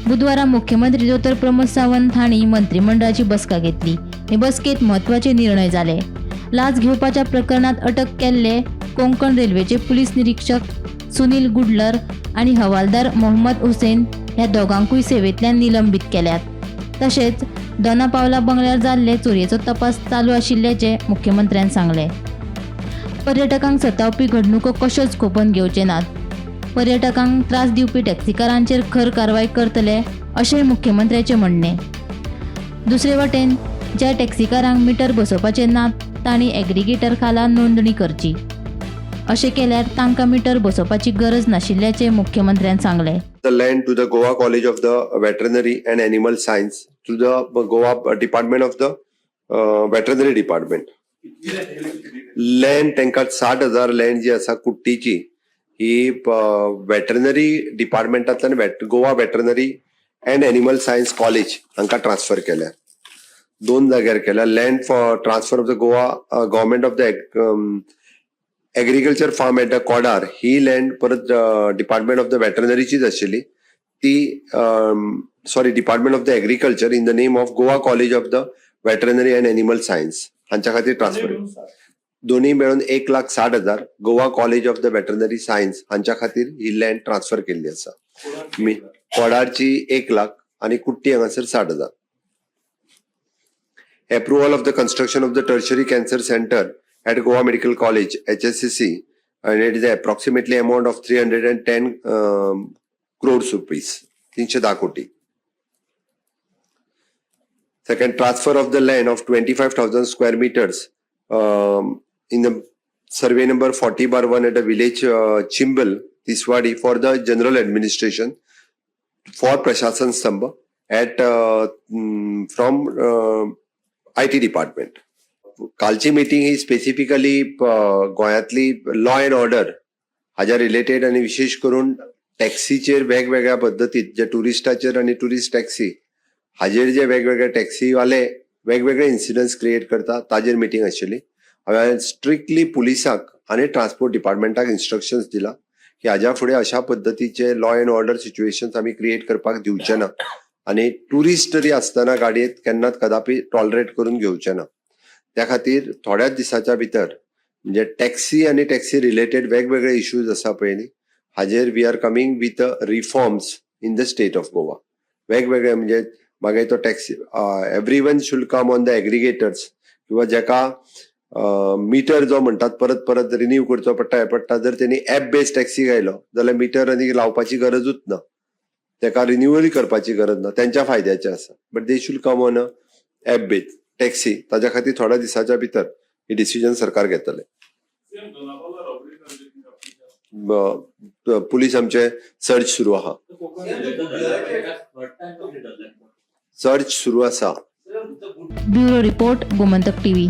बुधवारा मुख्यमंत्री दोतोर प्रमोद सावंत हांणी मंत्रीमंडळाची बसका घेतली. हे बसकेत म्हत्वाचे निर्णय जाले. लाच घेवपाच्या प्रकरणात अटक केल्ले कोंकण रेल्वेचे पुलीस निरीक्षक सुनील गुडलर आनी हवालदार मोहम्मद हुसेन ह्या दोगांकूय सेवेंतल्यान निलंबीत केल्यात. तशेंच दोना पावला बंगल्यार जाल्ले चोरयेचो तपास चालू आशिल्ल्याचें मुख्यमंत्र्यान सांगलें. पर्यटकांक सतावपी घडणुको कश्योच खपोवन घेवचे नात. पर्यटकांक त्रास दिवपी टॅक्सीकारांचेर खर कारवाय करतले, अशेंय मुख्यमंत्र्याचें म्हणणें. दुसरे वटेन ज्या टॅक्सीकारांक मिटर बसोवपाचे नात, तांणी एग्रीगेटर खाला नोंदणी करची. अशें केल्यार तांकां मिटर बसोवपाची गरज नाशिल्ल्याचें मुख्यमंत्र्यान सांगलें. The land to the Goa College of the Veterinary and Animal Science to the Goa Department of the Veterinary Department. Land तांकां 60,000 लँड जी आसा कुट्टीची, ही वेटरनरी डिपार्टमेंटांतल्यान Goa Veterinary and Animal Science College हांकां ट्रान्सफर केल्या. दोन जाग्यार केल्या. Land for transfer of the Goa Government of the Agriculture Farm at the Codar, he land परत डिपार्टमेंट ऑफ the वेटरनरीचीच आशिल्ली ती, sorry, Department of the Agriculture in the name of Goa College of the Veterinary and Animal Science हांच्या खातीर transfer. दोन्ही मेळून 1,60,000 Goa College of the Veterinary Science हांच्या खातीर ही land transfer केल्ली आसा. मी कोडारची 1 लाख आणि कुट्टी हांगासर 60,000. Approval of the construction of the tertiary cancer center at Goa Medical College, HSCC, and it is approximately amount of 310 crores rupees, 310 कोटी. Second, transfer of the land of 25,000 square meters in the survey number 40/1 at a village Chimbel, Tiswadi, for the general administration for Prashasan Stambh at from IT department. कालची meeting ही specifically गोंयांतली law and order हाज्या related आनी विशेश करून टॅक्सीचेर वेगवेगळ्या पद्दतीत जे टुरिस्टाचेर आनी tourist taxi हाजेर जे वेगवेगळे टॅक्सीवाले वेगवेगळे इन्सिडंट्स क्रिएट करता, ताजेर मिटींग आशिल्ली. हांवें स्ट्रिक्टली पुलिसाक आनी ट्रान्सपोर्ट डिपार्टमेंटाक इन्स्ट्रक्शन्स दिला की हाज्या फुडें अशा पद्दतीचे लॉ अँड ऑर्डर सिच्युएशन्स आमी क्रिएट करपाक दिवचे ना आनी टुरिस्ट तरी आसतना गाडयेत केन्नाच कदापी टॉलरेट करून घेवचे ना. त्या खातीर थोड्याच दिसाच्या भितर म्हणजे टॅक्सी आनी टॅक्सी रिलेटेड वेगवेगळे इश्यूज आसा पळय न्ही, हाजेर we are coming with reforms in the state of Goa. वेगवेगळे म्हणजे मागीर तो taxi, everyone should come on the aggregators किंवा जेका मिटर जो म्हणटात परत परत रिन्यू करचो पडटा, हे पडटा. जर तेणी एप बेस्ड टॅक्सी घायलो जाल्यार मिटर आनी लावपाची गरजूच ना, तेका रिन्युअल करपाची गरज ना, तेंच्या फायद्याचें आसा, but they should come on a app based taxi. ताज्या खातीर थोड्या दिसाच्या भितर ही डिसिजन सरकार घेतले. पुलीस आमचे सर्च सुरू आहा, सर्च सुरू आसा. Bureau report, Gomantak TV.